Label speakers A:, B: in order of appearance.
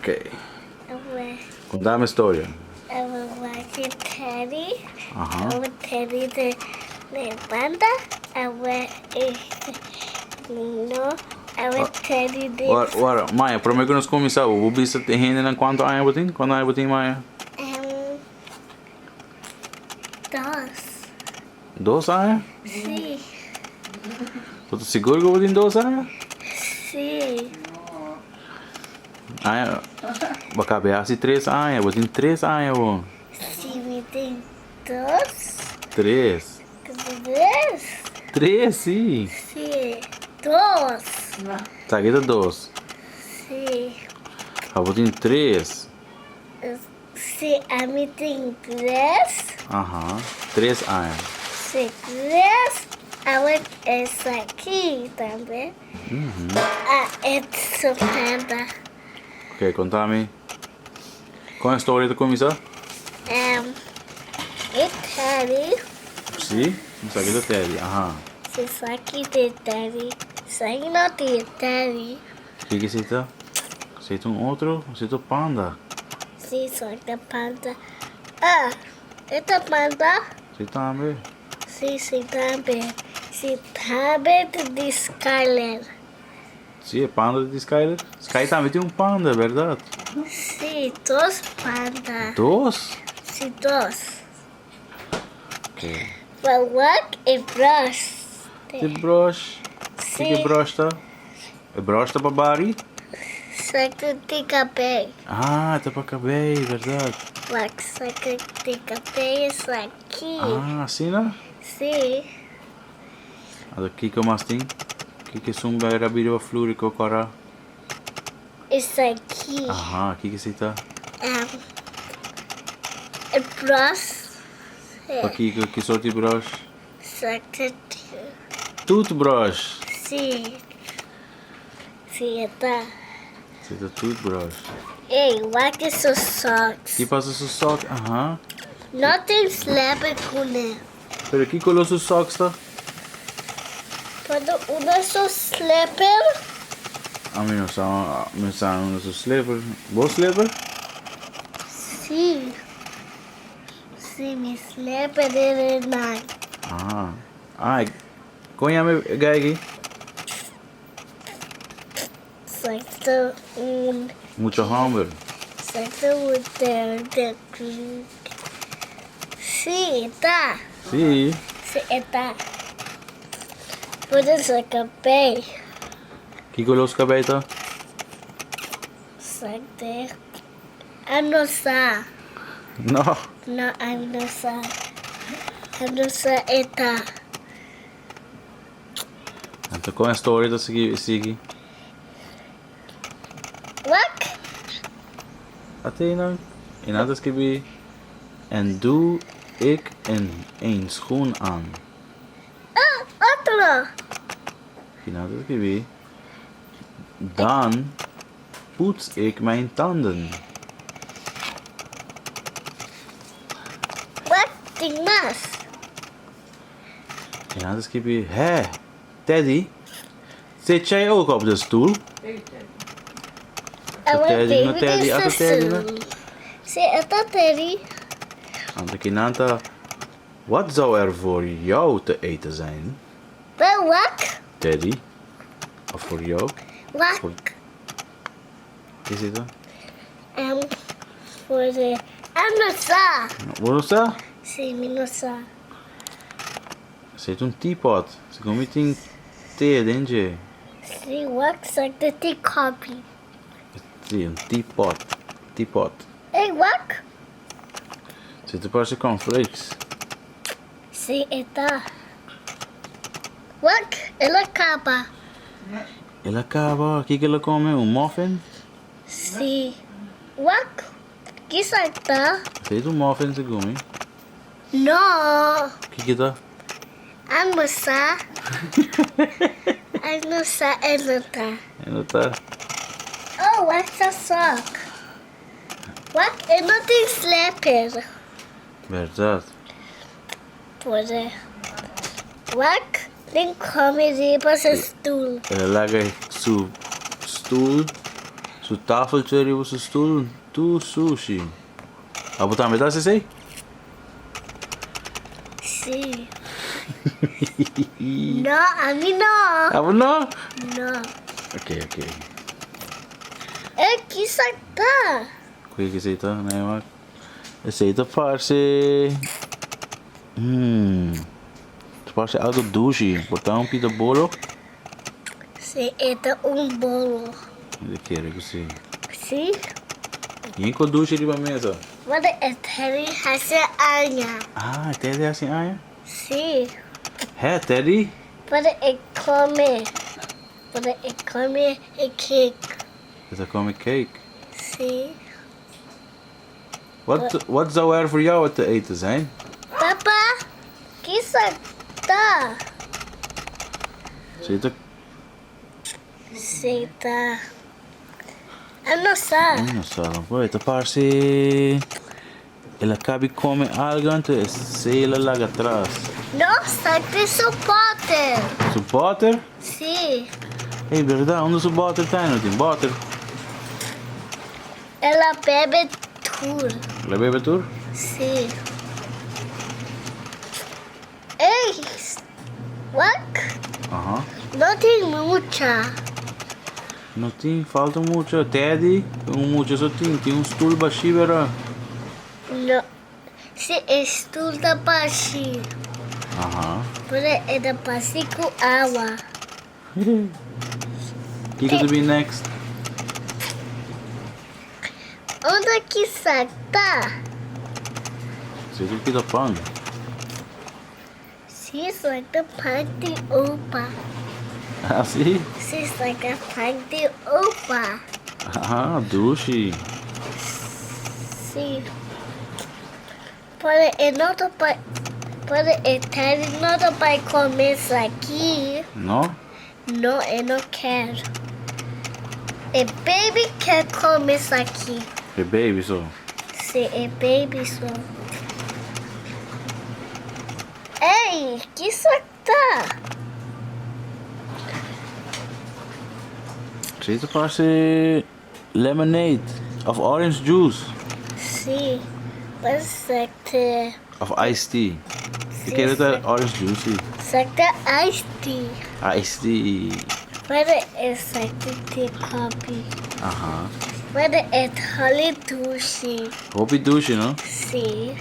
A: Ok. Contame storia. Aha. Ora, ora, Maya, prome ku nos kuminsá, bo por bisa e hendenan kuantu aña bo tin? Kuantu aña bo tin, Maya?
B: Dos.
A: Dos aña?
B: Sí.
A: Bo ta sigur ku bo tin dos aña?
B: Sí.
A: Aña, bo kabe hasi tres aña, bo tin tres aña bo.
B: Sí, mi tin dos.
A: Tres.
B: Tres.
A: Tres, sí.
B: Sí, dos.
A: Esaki ta dos.
B: Sí.
A: A bo tin tres.
B: Sí, ami tin tres.
A: Aha, tres aña.
B: Sí, tres. Awe esaki tambe. Ah, e su panda.
A: Ok, contami. Con e storia ta cuminsa?
B: E Teddy.
A: Sí, esaki ta Teddy, aha.
B: Sí, esaki ta Teddy. Esaki no ta Teddy.
A: Kiko esei ta? Esei ta un otro? Esei ta panda?
B: Sí, esaki ta panda. Ah, e ta panda?
A: Sí tambe.
B: Sí, sí tambe. Sí tambe ta di Skyler.
A: Sí, e panda ta di Skyler? Sky tambe tin un panda, berdad?
B: Sí, dos panda.
A: Dos?
B: Sí, dos.
A: Ok.
B: But wak e brush.
A: Di brush?
B: Sí.
A: Kiko e brush ta? E brush ta pa bari?
B: Saka di kabei.
A: Ah, ta pa kabei, berdad.
B: Wak saka di kabei esaki.
A: Ah, asina?
B: Sí.
A: Anto kiko mas tin? Kiko esun bai rabi riba flur i kokora?
B: Esaki.
A: Aha, kiko esei ta?
B: E brush.
A: Pa kiko? Ki sort di brush?
B: Saka di.
A: Toothbrush.
B: Sí. Sí, e ta.
A: Sí, ta toothbrush.
B: Ey, wak e su socks.
A: Ki pasa su socks? Aha.
B: No tin slipper kuné.
A: Pero ki color su socks ta?
B: Cuando uno su slipper.
A: Ami no sa, mi sa uno su slipper. Bo slipper?
B: Sí. Sí, mi slipper den nan.
A: Ah. Ah, kon yama e guy aki?
B: Sekte un.
A: Mucha homber.
B: Sekte un derde. Sí, e ta.
A: Sí.
B: Sí, e ta. Por su kabei.
A: Kiko los kabei ta?
B: Sekte. A no sa.
A: No.
B: No, a no sa. A no sa e ta.
A: Anto kon e story ta sigui sigui?
B: Wak.
A: Ate nan. E nan ta skibi En doe ik een een schoen aan.
B: Oh, otro.
A: E nan ta skibi Dan poets ik mijn tanden.
B: Wak tin mas.
A: E nan ta skibi Hè, Teddy, zit jij ook op de stoel? Teddy, no Teddy, ata Teddy no?
B: Sí, ata Teddy.
A: Anto ki nan ta, Wat zou er voor jou te eten zijn?
B: Wel wak?
A: Teddy, of voor jou?
B: Wak.
A: Voor... Ki is dat?
B: Voor de... Ah, no sa.
A: Bo no sa?
B: Sí, mi no sa.
A: Esei ta un teapot. Segun mi tin te den dje.
B: Sí, wak sa ta tea coffee.
A: Sí, un teapot. Teapot.
B: Ey, wak.
A: Esei ta parse cornflakes.
B: Sí, e ta. Wak, el a kaba.
A: El a kaba? Kiko el a kome? Un muffin?
B: Sí. Wak, kisa ta?
A: Esei ta un muffin segun mi.
B: No.
A: Kiko ta?
B: Almursá. Almursá e no ta.
A: E no ta.
B: Oh, wak ta sok. Wak e no tin sleper.
A: Berdad.
B: Pone. Wak tin kome riba su stoel.
A: El a laga su stoel. Su tafeltje riba su stoel tur sushi. Abo tambe ta hasi esei?
B: Si. No, ami no.
A: Abo no?
B: No.
A: Ok, ok.
B: E kisa ta?
A: Ku esei ta? Nee, wak. Esei ta parse. Hmm. Ta parse algo dushi. Por ta un pita bolo?
B: Si, e ta un bolo.
A: Mi ta kere ku si.
B: Si.
A: Yin ko dushi riba mesa?
B: Wada e Teddy hasi aña.
A: Ah, e Teddy hasi aña?
B: Si.
A: He, Teddy?
B: Wada e kome. Wada e kome e cake.
A: E ta kome cake?
B: Si.
A: Wat, wat zou er voor jou te eten zijn?
B: Papa, kisa ta?
A: Si ta.
B: Si ta. E no sa.
A: E no sa tampoco. E ta parse el a cabi come algo anto esey el a laga atras.
B: No, sa tin su boter.
A: Su boter?
B: Si.
A: Ey, berdad, unda su boter ta? E no tin boter.
B: El a bebe tur.
A: El a bebe tur?
B: Sí. Ey, wak.
A: Aha.
B: No tin mucha.
A: No tin, falta un mucha. Teddy, un mucha so tin. Tin un stoel bashi bera.
B: No. Si e stoel ta bashi.
A: Aha.
B: Pero e ta bashi ku awa.
A: Kiko ta bin next?
B: Unda ki sa ta?
A: Si ta pida pan.
B: Si sa ta pan di opa.
A: Ah, si?
B: Si sa ta pan di opa.
A: Ah, dushi.
B: Si. Pero e no ta bai, pero e Teddy no ta bai come esaki.
A: No?
B: No, e no kier. E baby kier come esaki.
A: E baby so?
B: Si, e baby so. Ey, kisa ta?
A: Si ta parse Lemonade of orange juice.
B: Sí, perfecto.
A: Of iced tea. Yo quiero ta orange juice sí.
B: Exacto, iced tea.
A: Iced tea.
B: Pero exacto tea coffee.
A: Aha.
B: Pero es holly douche.
A: Hopi douche, no?
B: Sí.